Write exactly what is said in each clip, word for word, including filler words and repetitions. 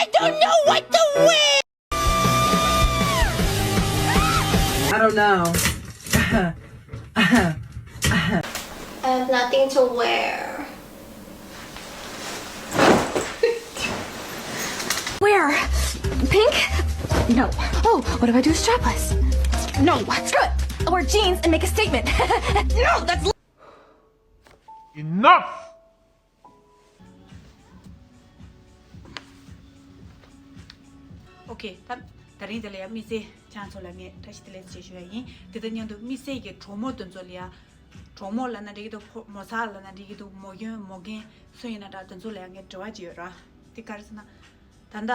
I don't know what to wear. I don't know. I have nothing to wear. Where? Pink? No. Oh, what if I do strapless? No, screw it. Or jeans and make a statement. No, that's Enough! Okay, ད་ད་རིང་དེ་ལ་ཡ་དམིགས་བསལ་ཁྱེད་རང་ཚོ་ལ་ངས་བཀྲ་ཤིས་བདེ་ལེགས་ཞེས་ཞུ་ཡ་ཡིན། དེ་དང་མཉམ་དུ་དམིགས་བསལ་གྱི་གྲོགས་མོ་དེ་ཚོ་ལ་ཡ། གྲོགས་མོ་ལབ་ན་འགྲིག་གི་འདུག་ཕོ་མོ་གསར་ལབ་ན་འགྲིག་གི་འདུག་མོ་རྒན་མོ་རྒན་སུ་ཡིན་ན་འདྲ། དེ་ཚོ་ལ་ཡ་ངས་དྲི་བ་ཅིག་ཡོད་ར། དེ་ག་རེ་ཟེར་ན། ད་ལྟ་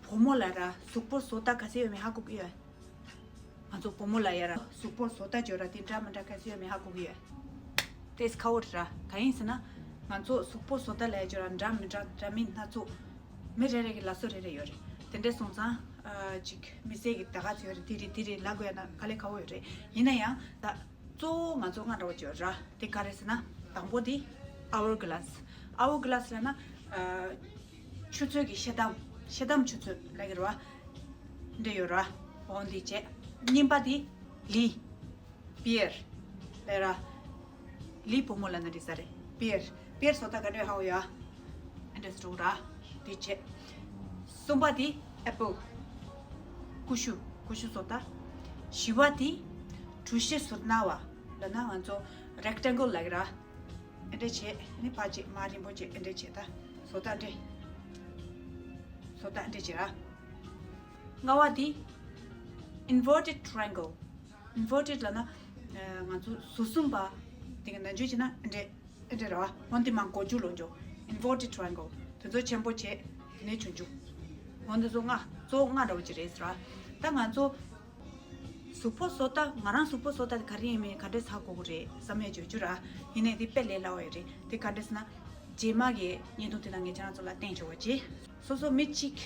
བུ་མོ་ལ་ར་གཟུགས་པོ་བཟོ་ལྟ་ག་ཚད་ཡོད་མེད་ཧ་གོ་གི་ཡོད། ང་ཚོ་བུ་མོ་ལ་ཡ་ར་གཟུགས་པོ་བཟོ་ལྟ་བརྗོད་ར་དེ་འདྲ་མི་འདྲ་ག་ཚོད་ཡོད་མེད་ཧ་གོ་གི་ཡོད། དེས་ཁ་བོ་ར་ག་ཡིན་ཟེར་ན། ང་ཚོ་གཟུགས་པོ་བཟོ་ལྟ་ལ་ཡ་བརྗོད་ར་འདྲ་མི་འདྲ་འདྲ་མིན་སྣ་ཚོགས། མི་རེ་རེ་གི་ལ་སོ་རེ་རེ་ཡོད་རེད། དེ་འདྲ་སོང་ཙང་ཨ་ཅིག་དམིགས་བསལ་གྱི་ད་ག་ཚོད་ཡོད་རེད། དེ་རེད་དེ་རེད་ལབ་དགོས་ཡ་ན་དཀའ་ལས་ཁག་པོ་ཡོད་རེད། ཡིན་ན་ཡང་ད་གཙོ་བོ་ང་ཚོ་ལྔ་འདྲ་བོ་ཅིག་ཡོད་ར། དེ་ག་རེ་ཟེར་ན། དང་པོ་དེ་hour glass. Hour glass ལབ་ན་ཨ། ཆུ་ཚོད་ཀྱི་ཤེལ་དམ། ཤེལ་དམ་ཆུ་ཚོད་ལབ་ཀྱི་རེད་བ། འདྲ་ཡོད་ར། འོ་འདི་བྱས། གཉིས་པ་འདི་ལི། པི་ཡར། ལབ་ར། ལི་བུ་མོ་ལབ་ན་འགྲིག་ས་རེད། པི་ཡར། པི་ཡར་བཟོ་ལྟ་ག་འདྲ་ཧ་གོ་ཡ། འདྲ་སུ་ར། འདི་བྱས། གསུམ་པ་འདི་ཨེ་པལ། ཀུ་ཤུ། ཀུ་ཤུ་བཟོ་ལྟ། བཞི་པ་འདི་གྲུ་བཞི་ཟུར་སྣང་བ། ལབ་ན་ང་ཚོ་rectangle ལབ་ཀྱི་ར། ཨེ་འདྲ་བྱས་ནི་ཕ་ཅིག་མ་རིང་པོ་ཅིག་ཨེ་འདྲ་བྱས་ད། བཟོ་ལྟ་འདྲ། བཟོ་ལྟ་ཨེ་འདྲ་བྱས་ར། ལྔ་བ་འདི་inverted triangle. Inverted ལབ་ན་ང་ཚོ་ཟུར་གསུམ་པ། དེ་ག་ནང་བརྗོད་བྱས་ན་ཨེ་འདྲ་ཨེ་འདྲ་ར། འོན་ཏེ་མང་གོ་རྒྱུ་ལོ་འཇོ། Inverted triangle. དེ་ཚོ་ཆེན་པོ་བྱས་དེ་ནས་ཆུང་ཆུང་། འོན་ཏེ་ཚོ་ལྔ་གཙོ་བོ་ལྔ་འདྲ་བོ་ཅིག་རེད་ཟེར་ར། ད་ང་ཚོ། གཟུགས་པོ་བཟོ་ལྟ། ང་རང་གཟུགས་པོ་བཟོ་ལྟ་དེ་ག་རེ་ཡིན་མིན་ག་འདྲས་ཧ་གོ་གི་རེད་བསམ་ཡས་བརྗོད་རྒྱུ་ར། ཡིན་ནའི་དེ་དཔེ་ལས་སླ་བ་ཡོད་རེད། དེ་ག་འདྲས་ཟེར་ན། རྗེས་མ་གི་བརྙན་ཐུང་དེ་ནང་ངས་ཁྱེད་རང་ཚོ་ལ་བསྟན་ཆོག་པ་བྱེད། སོ་སོ་མི་གཅིག་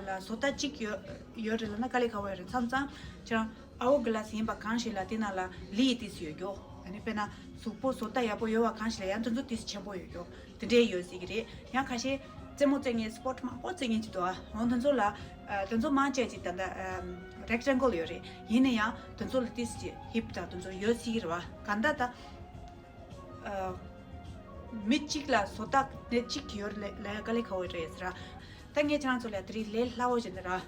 ལ་བཟོ་ལྟ་གཅིག་ཡོད་ཡོད་རེད་ལབ་ན་དཀའ་ལས་ཁག་པོ་ཡོད་རེད། མཚམས་མཚམས་ཁྱེད་རང་hour glass ཡིན་པ་གང་ཞིག་ལ་དེ་ནང་ལ་ལིའི་ཏིས་ཡོད་རྒྱུ། ཨ་ནི་དཔེར་ན་གཟུགས་པོ་བཟོ་ལྟ་ཡག་པོ་ཡོད་པ་གང་ཞིག་ལ་ཡང་དེ་ཚོ་ཏིས་ཆེན་པོ་ཡོད་རྒྱུ། དེ་འདྲའི་ཡོད་སྲིད་ཀྱི་རེད། ཡང་ཁ་ཤས་རྩེད་མོ་རྩེ་མཁན་སྤོར་མང་པོ་རྩེ་མཁན་ཅིག་འདུག་ཨ། འོ་དེ་ཚོ་ལ་ཨ། དེ་ཚོ་མང་ཆེ་ཅིག་ད་ལྟ་ཨམ། rectangle ཡོད་རེད། ཡིན་ན་ཡང་དེ་ཚོ་ལ་ཏིས་ཅིག་ཧིབ་དང་དེ་ཚོ་ཡོད་སྲིད་ཀྱི་རེད་བ། གང་ལྟར་ད་ཨ། མི་གཅིག་ལ་བཟོ་ལྟ་དེ་གཅིག་ཡོད་ལ་ལ་ཡ་དཀའ་ལས་ཁག་པོ་རེད་ཟེར་ར། ད་ངས་ཁྱེད་རང་ཚོ་ལ་དེ་རིང་ལས་སླ་བོ་ཞིག་འདི་ར། ཨ།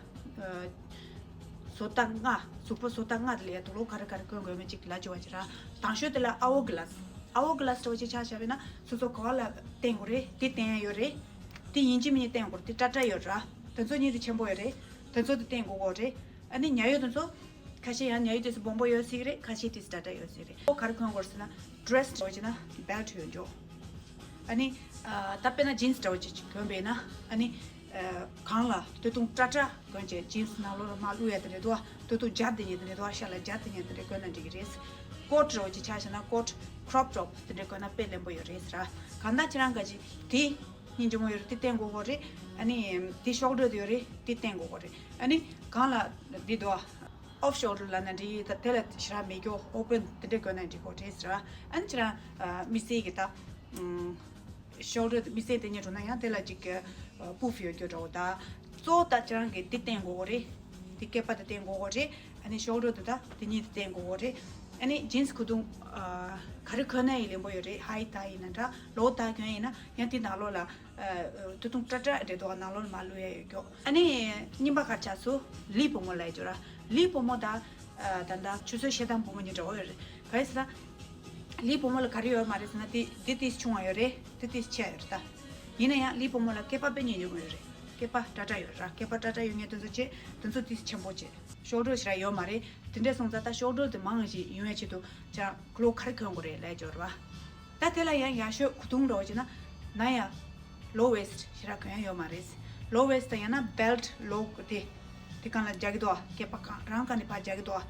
བཟོ་ལྟ་ལྔ། གཟུགས་པོ་བཟོ་ལྟ་ལྔ་དེ་ལ་ཡ་དུག་ལོག་ག་རེ་ག་རེ་གོན་དགོས་མིན་གཅིག་ལབ་བཅུག་པ་ཅིག་ར། དང་ཤོས་དེ་ལ་hour glass། hour glass འདྲ་བོ་ཅིག་ཆ་བཞག་པ་ཡིན་ན་སོ་སོ་ག་བ་ལ་བསྟན་དགོས་རེད། དེ་བསྟན་ཡ་ཡོད་རེད། དེ་ཡིན་གཅིག་མིན་གཅིག་བསྟན་དགོས་རེད། དེ་ཏྲ་ཏྲ་ཡོད་ར། དེ་ཚོ་གཉིས་དེ་ཆེན་པོ་ཡོད་རེད། དེ་ཚོ་དེ་བསྟན་དགོས་གོ་རེད། ཨ་ནི་ཉ་ཡོད་དེ་ཚོ། ཁ་ཤས་ཡང་ཉ་ཡོད་དེ་ཚོ་སྦོམ་པོ་ཡོད་སྲིད་ཀྱི་རེད། ཁ་ཤས་དེ་ཚོ་ཏྲ་ཏྲ་ཡོད་སྲིད་ཀྱི་རེད། ཨོ་ག་རེ་གོན་དགོས་ཟེར་ན། ཌི་རེ་སི་འདྲ་བོ་ཅིག་ན་བེལ་ཊི་ཡོད་འགྲོ། ཨ་ནི། ཨ། ད་དཔེར་ན་ཇིན་སི་འདྲ་བོ་ཅིག་གོན་པས་ན། ཨ་ནི། ཨ། གང་ལ་སྟོད་ཐུང་ཏྲ་ཏྲ་གོན་བྱས་ཇིན་སི་ནང་ལོགས་ལ་མར་བླུག་ཡ་དེ་རེད་དོ། སྟོད་ཐུང་རྒྱ་དེ་ཉིད་དེ་རེད་དོ། ཤ་ལ་རྒྱ་དེ་ཉིད་དེ་རེད་གོན་ན་འགྲིག་གི་རེད། ཀོ་ཊི་འདྲ་བོ་ཅིག་ཆ་བཞག་ན་ཀོ་ཊི་ཁྲོབ་ཊོབ་དེ་འདྲ་གོན་ན་དཔེ་ལེན་པོ་ཡོད་རེད་ཟེར། གང་ལྟར་ཁྱེད་རང་ག་ཅིག་དེ་སྙིང་རྗེ་མོ་ཡོད་རེད། དེ་བསྟན་དགོས་གོ་རེད། ཨ་ནི་དེ་ཤོལ་ཌར་དེ་ཡོད་རེད། དེ་བསྟན་དགོས་གོ་རེད། ཨ་ནི་གང་ལ་འདི་དོ། ཨོཕ་ཤོལ་ཌར་ལབ་ན་འགྲིག་ད་དེ་ལ་ཞེ་དྲག་མེད་རྒྱུ། ཨོ་པན་དེ་འདྲ་གོན་ན་འགྲིག་གོ་རེད་ཟེར། ཨ་ནི་ཁྱེད་རང་ཨ། དམིགས་བསལ་གྱི་ད་ཨམ། ཤོལ་ཌར་དམིགས་བསལ་དེ་གཉིས་འགྲོ་ན་ཡང་དེ་ལ་ཅིག་ཨ། པུཕ་ཡོད་རྒྱུ་འདྲ་བོ་ད། གཙོ་བོ་ད་ཁྱེད་རང་གིས་དེ་བསྟན་དགོས་གོ་རེད། དེ་སྐེད་པ་དེ་བསྟན་དགོས་གོ་རེད། ཨ་ནི་ཤོལ་ཌར་དེ་ད་དེ་གཉིས་དེ་བསྟན་དགོས་གོ་རེད། ཨ་ནི་ཇིན་སི་ཁུ་ཐུང་ཨ། ག་རེ་གོན་ན་ཡང་ལེན་པོ་ཡོད་རེད། ཧའི་ཊི་ད་ཡིན་ན་འདྲ། ལོ་ཊི་ད་གོན་ཡིན་ན་ཡང་དེ་ནང་ལོགས་ལ། ཨ། སྟོད་ཐུང་ཏྲ་ཏྲ་རེད་དོ། ནང་ལོགས་ལ་མར་བླུག་ཡ་ཡོད་རྒྱུ། ཨ་ནི་གཉིས་པ་ག་རེ་ཆགས་སོང་། ལི་བུ་མོ་ལབ་ཡ་ཅིག་ཡོད་ར། ལི་བུ་མོ་ད། ཨ། ད་ད་ཆུ་ཚོད་ཤེལ་དམ་བུ་མོ་གཉིས་འདྲ་བོ་ཡོད་རེད། ག་རེ་ཟེར་ན། ལི་བུ་མོ་ལ་ག་རེ་ཡོད་མ་རེད་ཟེར་ན། དེ་དེ་ཏིས་ཆུང་བ་ཡོད་རེད། དེ་ཏིས་ཆེ་བ་ཡོད་རེད་ད། ཡིན་ན་ཡང་ལི་བུ་མོ་ལ་སྐེད་པ་དཔེ་སྙིང་རྗེ་མོ་ཡོད་རེད། སྐེད་པ་ཏྲ་ཏྲ་ཡོད་ར། སྐེད་པ་ཏྲ་ཏྲ་ཡོད་མཁན་དེ་ཚོ་བྱས། དེ་ཚོ་ཏིས་ཆེན་པོ་བྱས། ཤོལ་ཌར་ཞེ་དྲག་ཡོད་མ་རེད། དེ་འདྲ་སོང་ཙང་ད་ཤོལ་ཌར་དེ་མང་ཞིག་ཡོང་ཡ་ཆེད་དུ་ཁྱེད་རང་ལོ་ཊི་ག་རེ་གོན་དགོས་རེད་ལབ་ཡ་ཅིག་ཡོད་རེད་བ། ད་དེ་ལ་ཡང་ཡག་ཤོས་གོས་ཐུང་འདྲ་བོ་བྱས་ན། ན་ཡ། ལོ་ཝེ་སི་ཊི་ཞེ་དྲག་གོན་ཡ་ཡོད་མ་རེད། ལོ་ཝེ་སི་ཊི་དང་ཡང་ན་བེལ་ཊི་ལོ་དེ། དེ་སྒང་ལ་རྒྱག་གི་འདུག་ཨ། སྐེད་པ་གང་རང་སྒང་ནས་ཕར་རྒྱག་གི་འདུག་ཨ།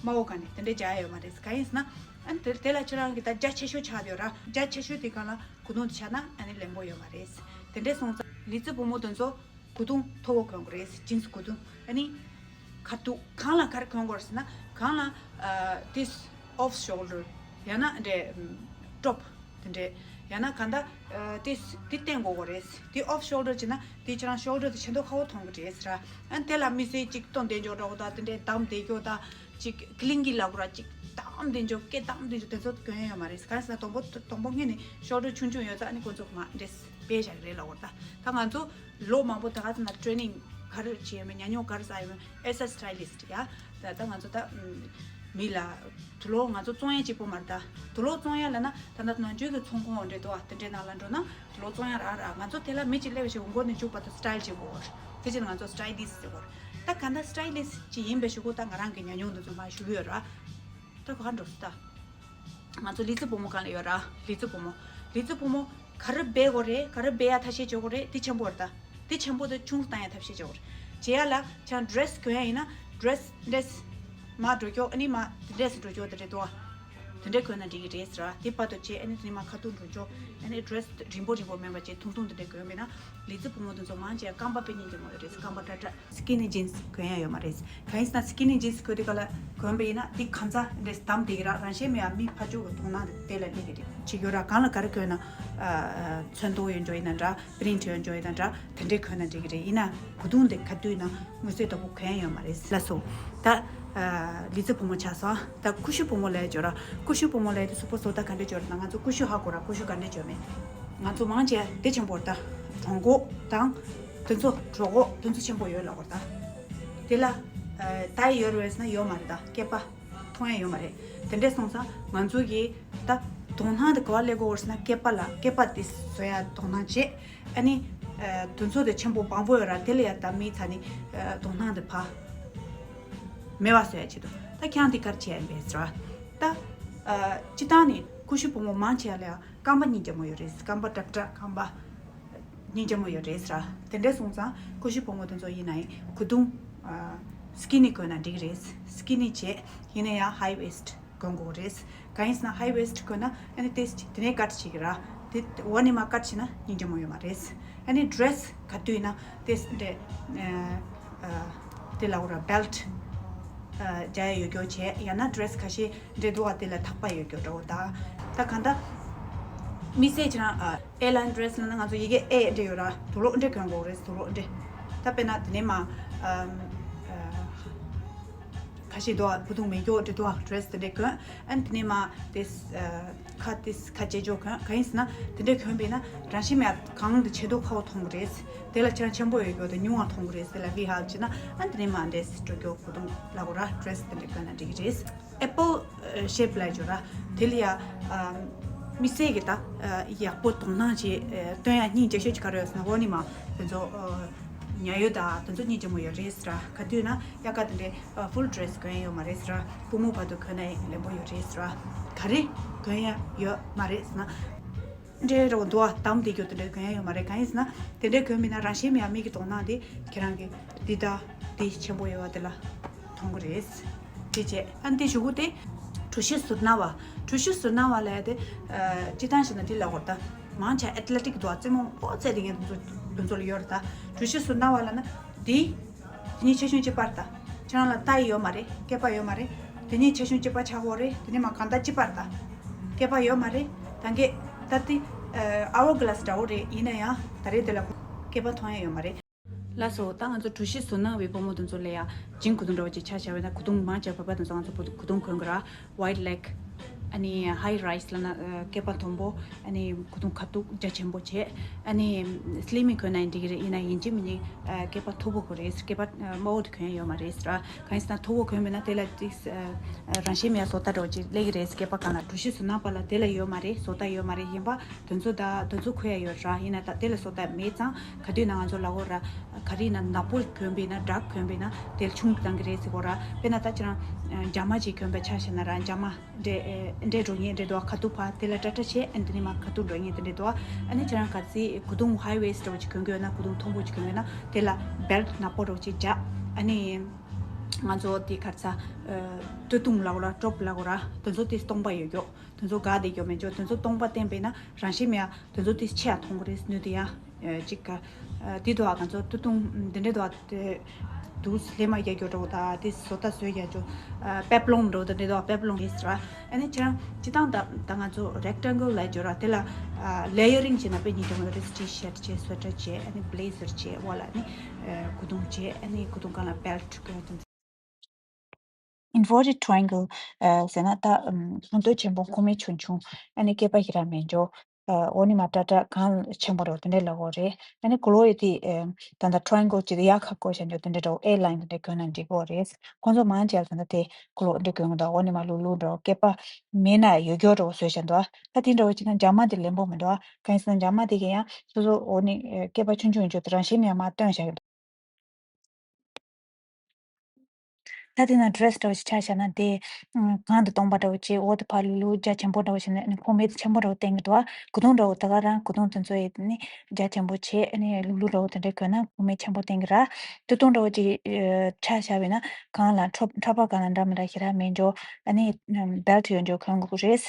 དམའ་བོ་སྒང་ནས་དེ་འདྲ་རྒྱག་ཡ་ཡོད་མ་རེད། གང་ཡིན་ཟེར་ན། ཨ་ནི་དེ་དེ་ལ་ཁྱེད་རང་གི་ད་རྒྱ་ཆེ་ཤོས་ཆགས་བསྡད་ཡོད་ར། རྒྱ་ཆེ་ཤོས་དེ་སྒང་ལ་གོས་ཐུང་དེ་ཆགས་ན་ཨ་ནི་ལེན་པོ་ཡོད་མ་རེད། དེ་འདྲ་སོང་ཙང་ལི་ཙི་བུ་མོ་དེ་ཚོ་གོས་ཐུང་མཐོ་བོ་གོན་དགོས་རེད། ཇིན་སི་གོས་ཐུང་། ཨ་ནི་ཁ་ཐུག་གང་ལ་ག་རེ་གོན་དགོས་རེད་ཟེར་ན། གང་ལ་ཨ། ཏིས་ཨོཕ་ཤོལ་ཌར། ཡང་ན་འདྲ་ཊོབ་དེ་འདྲ། ཡང་ན་གང་ལྟར་ཨ་དེ་དེ་བསྟན་དགོས་གོ་རེད། དེ་ཨོཕ་ཤོལ་ཌར་བྱས་ན་དེ་ཁྱེད་རང་ཤོལ་ཌར་དེ་ཆེ་མདོག་ཁ་པོ་མཐོང་གི་རེད་ཟེར། ཨ་དེ་ལ་མི་སེར་གཅིག་སྟོན་བསྡད་འཇོག་འདྲ་བོ་དང་དེ་འདྲའི་བསྡམས་བསྡད་རྒྱུ་དང་། ཅིག་ཀི་ལིང་གི་ལབ་དགོས་ར། ཅིག་བསྡམས་བསྡད་འཇོག་སྐེ་བསྡམས་བསྡད་འཇོག་དེ་ཚོ་གྱོན་ཡ་ཡོད་མ་རེད། གང་ཟེར་ན་དང་པོ་དང་པོ་སྔོན་ནས་ཤོལ་ཌར་ཆུང་ཆུང་ཡོད་ཙང་ཨ་ནི་ཁོང་ཚོ་མར་འདྲེས་སྤེལ་བཞག་གི་རེད་ལབ་དགོས་རེད་ད། ད་ང་ཚོ་ལོ་མང་པོ་ད་ག་ཚོད་ན་ཊེ་རེ་ནིང་ག་རེ་བྱས་ཡོད་མེད། ཉམས་མྱོང་ག་རེ་བསགས་ཡོད་མེད། ཨེ་སི་ཨེ་སི་སི་ཊའི་ལི་སི་ཊི་ཡ། ད་ད་ང་ཚོ་ད་ཨམ་མི་ལ་དུག་ལོག་ང་ཚོ་བཙོང་ཡ་གཅིག་པོ་མ་རེད་ད། དུག་ལོག་བཙོང་ཡ་ལབ་ན་ད་ལྟ་ནང་ཆོས་ཀྱི་ཚོང་ཁང་འདྲ་འདུག་བ། དེ་འདྲའི་ནང་ལ་འགྲོ་ན་དུག་ལོག་བཙོང་ཡ་རག་ར། ང་ཚོ་དེ་ལ་མི་གཅིག་སླེབས་བྱས་མགོ་ནས་མཇུག་བར་དུ་སི་ཊའིལ་བྱེད་དགོས། དེ་བྱས་ན་ང་ཚོ་སི་ཊའི་ལི་སི་ཊི་ཟེར་དགོས། ད་ག་འདྲ་སི་ཊའི་ལི་སི་ཊི་ཅིག་ཡིན་པའི་གཞུག་གུ་ད་ང་རང་གི་ཉམས་མྱོང་འདི་ཚོ་མར་ཞུ་གི་ཡོད་ར། ད་ག་འགྲོ་སི་ད། ང་ཚོ་ལི་ཙི་བུ་མོ་གང་ལ་ཡོད་ར། ལི་ཙི་བུ་མོ། ལི་ཙི་བུ་མོ་ག་རེ་འབད་དགོས་རེད། ག་རེ་འབད་ཡ་ཐབས་ཤེས་བྱེད་དགོས་རེད། དེ་ཆེན་པོ་རེད་ད། དེ་ཆེན་པོ་དེ་ཆུང་རུ་བཏང་ཡ་ཐབས་ཤེས་བྱེད་དགོས་རེད། བྱེད་ཡ་ལ་ཁྱེད་རང་ཌི་རེ་སི་གྱོན་ཡ་ཡིན་ན་ཌི་རེ་སི་འདྲེས་མར་འགྲོ་རྒྱུ། ཨ་ནི་མར་དེ་འདྲས་སུ་འགྲོ་རྒྱུ་དེ་རེད་དོ། དེ་འདྲས་གྱོན་ན་འགྲིག་གི་རེད་ཟེར་བ། དེ་བར་དུ་བྱས་ཨ་ནི་དེ་ནས་མར་ཁ་ཐུག་འགྲོ་རྒྱུ། ཨ་ནི་ཌི་རེ་སི་རིང་པོ་རིང་པོ་མིན་པ་བྱས་ཐུང་ཐུང་དེ་འདྲས་གྱོན་པས་ན། ལི་ཙི་བུ་མོ་དེ་ཚོ་མང་ཆེ་རྐང་པ་དཔེ་སྙིང་རྗེ་མོ་ཡོད་རེད། རྐང་པ་ཀྲག་ཀྲག་སི་ཀི་ནི་ཇིན་སི་གྱོན་ཡ་ཡོད་མ་རེད། གང་ཡིན་ཟེར་ན་སི་ཀི་ནི་ཇིན་སི་གྱོན་དུས་སྐབས་ལ་གྱོན་པ་ཡིན་ན་དེ་གང་ཚ་འདྲེས་བསྡམས་བསྡད་ཀྱི་ར། རང་བཞིན་མེད་ཡ་མི་ཕར་ཕྱོགས་ཀྱི་མཐོང་སྣང་དེ་དེ་ལ་སླེབས་ཀྱི་རེད། བྱེད་རྒྱུ་ར། གང་ལ་ག་རེ་གྱོན་ན་ཨ་ཨ་ཚོན་མདོག་ཡོད་འཇོག་ཡིན་ན་འདྲ། པི་རིན་ཊི་ཡོད་འཇོག་ཡིན་ན་འདྲ། དེ་འདྲས་གྱོན་ན་འགྲིག་གི་རེད། ཡིན་ན་གོས་ཐུང་དེ་ག་དུས་ན་མངོན་གསལ་དོད་པོ་གྱོན་ཡ་ཡོད་མ་རེད། ལགས་སོ། ད་ཨ་ལི་ཙི་བུ་མོ་ཆགས་སོང་། ད་ཀུ་ཤུ་བུ་མོ་ལབ་ཡ་ཅིག་ཡོད་ར། ཀུ་ཤུ་བུ་མོ་ལབ་ཡ་དེ་གཟུགས་པོ་བཟོ་ལྟ་ག་འདྲས་ཅིག་ཡོད་རེད་ན། ང་ཚོ་ཀུ་ཤུ་ཧ་གོ་ར། ཀུ་ཤུ་ག་འདྲས་ཅིག་ཡོད་མེད། ང་ཚོ་མང་ཆེ་དེ་ཆེན་པོ་རེད་ད། གྲོད་ཁོག་དང་དེ་ཚོ། གྲོད་ཁོག་དེ་ཚོ་ཆེན་པོ་ཡོད་ལབ་དགོས་རེད་ད། དེ་ལ་ཨ་ལྟ་ཡ་ཡོད་རེད་ཟེར་ན་ཡོད་མ་རེད་ད། སྐེད་པ་མཐོང་ཡ་ཡོད་མ་རེད། དེ་འདྲས་སོང་ཙང་ང་ཚོ་གིས་ད་དོ་སྣང་དེ་ག་པར་སླེབས་དགོས་རེད་ཟེར་ན་སྐེད་པ་ལ། སྐེད་པ་དེ་བཟོ་ཡ་དོ་སྣང་བྱེད། ཨ་ནི་ཨ་དེ་ཚོ་དེ་ཆེན་པོ་མང་པོ་ཡོད་ར། དེ་ལ་ཡ་ད་མི་ཚ་ནི་ཨ་དོ་སྣང་དེ་ཕར་མེད་པ་བཟོ་ཡ་ཆེད་དུ། ད་ཁྱེད་རང་དེ་ག་རེ་བྱེད་ཡ་ཡིན་པས་ཟེར་བ། ད་ཨ་སྤྱིར་བཏང་ནི་ཀུ་ཤུ་བུ་མོ་མང་ཆེ་བ་ལ་ཡ་རྐང་པ་སྙིང་རྗེ་མོ་ཡོད་རེད། རྐང་པ་ཀྲག་ཀྲག་རྐང་པ་སྙིང་རྗེ་མོ་ཡོད་རེད་ཟེར། དེ་འདྲས་སོང་ཙང་ཀུ་ཤུ་བུ་མོ་དེ་ཚོ་ཡིན་ན་ཡང་གོས་ཐུང་ཨ་སི་ཀི་ནི་གྱོན་ན་འགྲིག་རེད། སི་ཀི་ནི་བྱས། ཡིན་ན་ཡང་ཧའི་ཝེ་སི་ཊི་གྱོན་དགོས་རེད། གང་ཡིན་ཟེར་ན་ཧའི་ཝེ་སི་ཊི་གྱོན་ན་ཨ་ནི་ཏོག་ཙམ་དེ་ནས་ཀཊ་བྱེད་ཀྱི་ར། དེ་འོག་ནས་མར་ཀཊ་བྱས་ན་སྙིང་རྗེ་མོ་ཡོད་མ་རེད། ཨ་ནི་ཌི་རེ་སི་ག་དུས་ཡིན་ན་ཏོག་ཙམ་འདྲ་ཨ་ཨ་དེ་ལ་འོ་ར་བེལ་ཊི་ཨ་རྒྱག་ཡ་ཡོད་རྒྱུ་བྱས། ཡང་ན་ཌི་རེ་སི་ཁ་ཤས་འདྲ་འདུག་བ། དེ་ལ་ཐག་པ་ཡོད་རྒྱུ་འདྲ་བོ་ད། ད་གང་ལྟར་མི་སེར་ཁྱེད་རང་ཨ་ཨེར་ལའིན་ཌི་རེ་སི་ལབ་ན་ང་ཚོ་ཡི་གེ་ཨེ་འདྲ་ཡོད་ར། དུག་ལོག་འདྲ་གྱོན་དགོས་རེད། དུག་ལོག་འདྲ། ད་དཔེར་ན་དེ་ནས་མར་ཨམ་ཨ་ཁ་ཤས་འདུག་བ། ཕུ་ཐུང་མེད་རྒྱུ་འདྲ་འདུག་བ། ཌི་རེ་སི་དེ་འདྲ་གྱོན། ཨ་ནི་དེ་ནས་མར་དེ་ཨ་ཁ་དེ་ཁ་བཅད་འཇོག་གྱོན། གང་ཡིན་ཟེར་ན་དེ་འདྲ་གྱོན་པས་ན་རང་བཞིན་མེད་གང་དུ་ཆེ་མདོག་ཁ་པོ་མཐོང་གི་རེད། དེ་ལ་ཁྱེད་རང་ཆེན་པོ་ཡོད་རྒྱུ་དང་ཉུང་བ་མཐོང་གི་རེད། དེ་ལ་བི་ཧལ་བྱས་ན་ཨ་ནི་དེ་ནས་མར་འདྲེས་འགྲོ་རྒྱུ། གོས་ཐུང་ལབ་དགོས་ར། ཌི་རེ་སི་དེ་འདྲ་གྱོན་ན་འགྲིག་གི་རེད། ཨེ་པལ་ཤེབ་ལབ་ཡ་ཅིག་ཡོད་ར། དེ་ལ་ཡ་ཨ་མི་སེར་གྱི་ད་ཨ་ཡག་པོ་དོ་སྣང་བྱེད་ཨ་སྟོན་ཡ་སྙིང་རྗེ་ཤོས་ཅིག་ག་རེ་ཡོད་ཟེར་ན། འོག་ནས་མར་དེ་ཚོ་ཨ་ཉལ་ཡོལ་དང་དེ་ཚོ་སྙིང་རྗེ་མོ་ཡོད་རེད་ཟེར་ར། ག་དུས་ན་དབྱར་ཁ་དེ་འདྲའི་ཨ་ཕུལ་ཌི་རེ་སི་གྱོན་ཡ་ཡོད་མ་རེད་ཟེར་ར། པུས་མོ་བར་དུ་གྱོན་ན་ཡང་ལེན་པོ་ཡོད་རེད་ཟེར་ར། ག་རེ་གྱོན་ཡ་ཡོད་མ་རེད་ཟེར་ན། འདྲའི་རོ་འདུག་བ། བསྡམས་བསྡད་རྒྱུ་དེ་འདྲ་གྱོན་ཡ་ཡོད་མ་རེད། གང་ཡིན་ཟེར་ན་དེ་འདྲ་གྱོན་མིན་ན་རང་བཞིན་མེད་ཡ་མིག་གི་མཐོང་སྣང་དེ་ཁྱེད་རང་གི་འདི་དང་འདི་ཆེན་པོ་ཡོད་བ་དེ་ལ་མཐོང་གི་རེད། དེ་བྱས་ཨ་ནི་དེ་གཞུག་གུ་དེ་གྲུ་བཞི་ཟུར་སྣང་བ། གྲུ་བཞི་ཟུར་སྣང་བ་ལབ་ཡ་དེ་ཨ་སྤྱིར་བཏང་བྱས་ན་འདི་ལབ་དགོས་རེད་ད། མང་ཆེ་ཨེ་ཐི་ལེ་ཊིག་འདུག་བ། རྩེད་མོ་ཨོ་རྩེད་བསྡད་མཁན་དེ་ཚོ་དེ་ཚོ་ལ་ཡོད་རེད་ད། གྲུ་བཞི་ཟུར་སྣང་བ་ལབ་ན་འདི། དེ་གཉིས་ཆེ་ཆུང་གཅིག་པ་རེད་ད། ཁྱེད་རང་ལ་རྟ་ཡི་ཡོད་མ་རེད། སྐེད་པ་ཡོད་མ་རེད། དེ་གཉིས་ཆེ་ཆུང་གཅིག་པ་ཆགས་ཀྱི་ཡོད་རེད། དེ་ནས་མར་གང་ལྟར་གཅིག་པ་རེད་ད། སྐེད་པ་ཡོད་མ་རེད། ད་གིན་ད་དེ་ཨ་ཝར་གི་ལཱ་སི་འདྲ་བོ་རེད། ཡིན་ན་ཡང་ད་རེས་དེ་ལ་སྐེད་པ་མཐོང་ཡ་ཡོད་མ་རེད། ལགས་སོ། ད་ང་ཚོ་གྲུ་བཞི་ཟུར་སྣང་བའི་བུ་མོ་དེ་ཚོ་ལ་ཡ་ཇིན་གོས་ཐུང་འདྲ་བོ་ཅིག་ཆ་བཞག་པ་ཡིན་ན། གོས་ཐུང་མང་ཆེ་བ་བོད་པ་དེ་ཚོ་ང་ཚོ་བོད་གོས་ཐུང་གོན་གི་ར། ཝའིཌ་ལེག་ཨ་ནི་ཧའི་རའིས་ལབ་ན་ཨ་སྐེད་པ་དམ་པོ། ཨ་ནི་གོས་ཐུང་ཁ་ཐུག་རྒྱ་ཆེན་པོ་བྱས། ཨ་ནི་སི་ལི་མི་གོན་ན་ཡང་འགྲིག་གི་རེད། ཡིན་ན་ཡིན་གཅིག་མིན་གཅིག་ཨ་སྐེད་པ་མཐོ་པོ་དགོས་རེད། སྐེད་པ་ཨ་དམའ་བོ་དེ་གོན་ཡ་ཡོད་མ་རེད་ཟེར། གང་ཡིན་ཟེར་ན་མཐོ་པོ་གོན་པས་ན་དེ་ལ་ཏིག་ཨ་རང་བཞིན་མེད་བཟོ་ལྟ་འདྲ་བོ་ཅིག་སླེབས་ཀྱི་རེད། སྐེད་པ་སྒང་ལ། གྲུ་བཞི་ཟུར་སྣང་བ་ལ་དེ་ལ་ཡོད་མ་རེད། བཟོ་ལྟ་ཡོད་མ་རེད། ཡིན་པ་དེ་ཚོ་ད་དེ་ཚོ་གོན་ཡ་ཡོད་ར། ཡིན་ན་ད་དེ་ལ་བཟོ་ལྟ་མེད་ཙང་ག་དུས་ན་ང་ཚོ་ལབ་དགོས་ར། ག་རེ་ཡིན་ན་ནག་པོ་གོན་པས་ན། ཌརྐ་གོན་པས་ན་དེ་ལ་ཆུང་དུ་བཏང་གི་རེད་ཟེར་གོ་ར། དཔེར་ན་ད་ཁྱེད་རང་ཨ་རྒྱ་མ་ཅིག་གོན་པའི་ཆ་བཞག་ན་ར། རྒྱ་མ་འདྲེ་ཨེ་འདྲེ་འགྲོ་མཁན་འདྲེ་འདུག་བ། ཁ་ཐུག་ཕར་དེ་ལ་ཏྲ་ཏྲ་བྱས། ཨ་ནི་དེ་ནས་མར་ཁ་ཐུག་འགྲོ་མཁན་དེ་འདྲེ་འདུག་བ། ཨ་ནི་ཁྱེད་རང་གལ་སྲིད་གོས་ཐུང་ཧའི་ཝེ་སི་ཊི་འདྲ་བོ་ཅིག་གོན་གྱི་ཡོད་ན། གོས་ཐུང་མཐོན་པོ་ཅིག་གོན་གྱི་ཡོད་ན་དེ་ལ་བེལ་ཊི་ནག་པོ་འདྲ་བོ་ཅིག་རྒྱག་ཨ་ནི་ང་ཚོ་དེ་ག་རེ་ཟ་ཨ་སྟོད་ཐུང་ལབ་དགོས་ར། དེ་ཚོ་དེ་སྟོང་པ་ཡོད་རྒྱུ། དེ་ཚོ་འགག་བསྡད་རྒྱུ་མེད་རྒྱུ། དེ་ཚོ་སྟོང་པ་བསྟན་པས་ན་རང་བཞིན་མེད་ཡ་དེ་ཚོ་དེ་ཆེ་ཡ་མཐོང་གི་རེད། སྣོད་དེ་ཡ། ཨ་ཅིག་ག་ཨ་དེ་འདུག་བ། ང་ཚོ་སྟོད་ཐུང་འདི་འདྲ་འདུག་བ། དེ་ དུག་ལྷས་མ་རྒྱག་རྒྱུ་འདྲ་བོ་དང་དེ་བཟོ་ལྟ་བཟོས་རྒྱག་རྒྱུ། ཨ་པེབ་ལོང་འདྲ་བོ་དང་འདྲ་དོ། པེབ་ལོང་རེད་ཟེར་བ། ཨ་ནི་ཁྱེད་རང་སྤྱིར་བཏང་ད་ད་ང་ཚོ་རེག་ཊེང་གལ་ལབ་རྒྱུ་ར། དེ་ལ་ཨ་ལེ་ཡ་རིང་བྱས་ན་དཔེ་སྙིང་རྗེ་མོ་རེད། ཊི་ཤར་ཊི་བྱས། སུ་ཝེ་ཊར་བྱས། ཨ་ནི་བྷི་ལེ་ཛར་བྱས། འོག་ལ་ཨ་ནི་ཨ་གོས་ཐུང་བྱས། ཨ་ནི་གོས་ཐུང་སྒང་ལ་བེལ་ཊི་གོན་ཐུབ། Inverted triangle ཟེར་ན་ད་ཁོང་ཁྲོ་ཆེན་པོ། ཁོག་མིག་ཆུང་ཆུང་། ཨ་ནི་སྐེད་པ་ཞེ་དྲག་མེད་འགྲོ། འོ་ནི་མ་ཏྲ་ཏྲ་གང་ཆེན་པོ་རོ་དེ་འདྲ་ལ་འོ་རེད། ཨ་ནི་གོ་ལོ་ཡི་དེ་ད་ད་ཊི་རེ་ཡན་གལ་ཅིག་ཡག་ཁ་བཀོད་བྱ་འགྲོ་དེ་འདྲ་འདྲ་བོ། ཨེ་ལ་ཡིན་དེ་འདྲ་གོན་ན་འགྲིག་གོ་རེད། ཁོང་ཚོ་མང་ཆེ་བ་ད་ད་དེ་གོ་ལོ་འདྲ་གོན་གི་འདུག། འོ་ནི་མ་ལུག་ལུག་འདྲ་བོ། སྐེད་པ་མེད་ན་ཡོད་རྒྱུ་འདྲ་བོ་བཟོས་བྱ་འདུག། ད་དེ་འདྲ་བོ་ཅིག་ན་འཇབ་མ་དེ་ལེན་པོ་མི་འདུག། གང་ཡིན་ཟེར་ན་འཇབ་མ་དེ་གི་ཡང་སོ་སོ་འོ་ནི་སྐེད་པ་ཆུང་ཆུང་ཡིན་རྒྱུ་དེ་རང་བཞིན་ཡང་མ་སྟོན་བྱ་གི་འདུག། ད་དེ་ན་ཌི་རེ་སི་འདྲ་བོ་ཞིག་ཆ་བཞག་ན་དེ་གང་དུ་སྟོང་པ་འདྲ་བོ་བྱས། འོ་དེ་ཕར་ལུག་ལུག་རྒྱ་ཆེན་པོ་འདྲ་བོ་བྱས་ནས་ཁོག་མིག་ཆེན་པོ་འདྲ་བོ་བསྟན་གི་འདུག། གོས་ཐུང་འདྲ་བོ་ད་ག་རང་གོས་ཐུང་དེ་ཚོ་ཡི་ནི་རྒྱ་ཆེན་པོ་བྱས། ཨ་ནི་ལུག་ལུག་འདྲ་བོ་དེ་འདྲ་གོན་ན་ཁོག་མིག་ཆེན་པོ་བསྟན་གི་ར། སྟོད་ཐུང་འདྲ་བོ་ཅིག་ཆ་བཞག་པས་ན་གང་ལ་ཁྲོ་ཁྲ་པ་གང་ལ་འདྲ་མི་འདྲ་ཞེ་དྲག་མེད་འགྲོ། ཨ་ནི་བེལ་ཊི་ཡོད་འགྲོ་གོན་དགོས་རེད།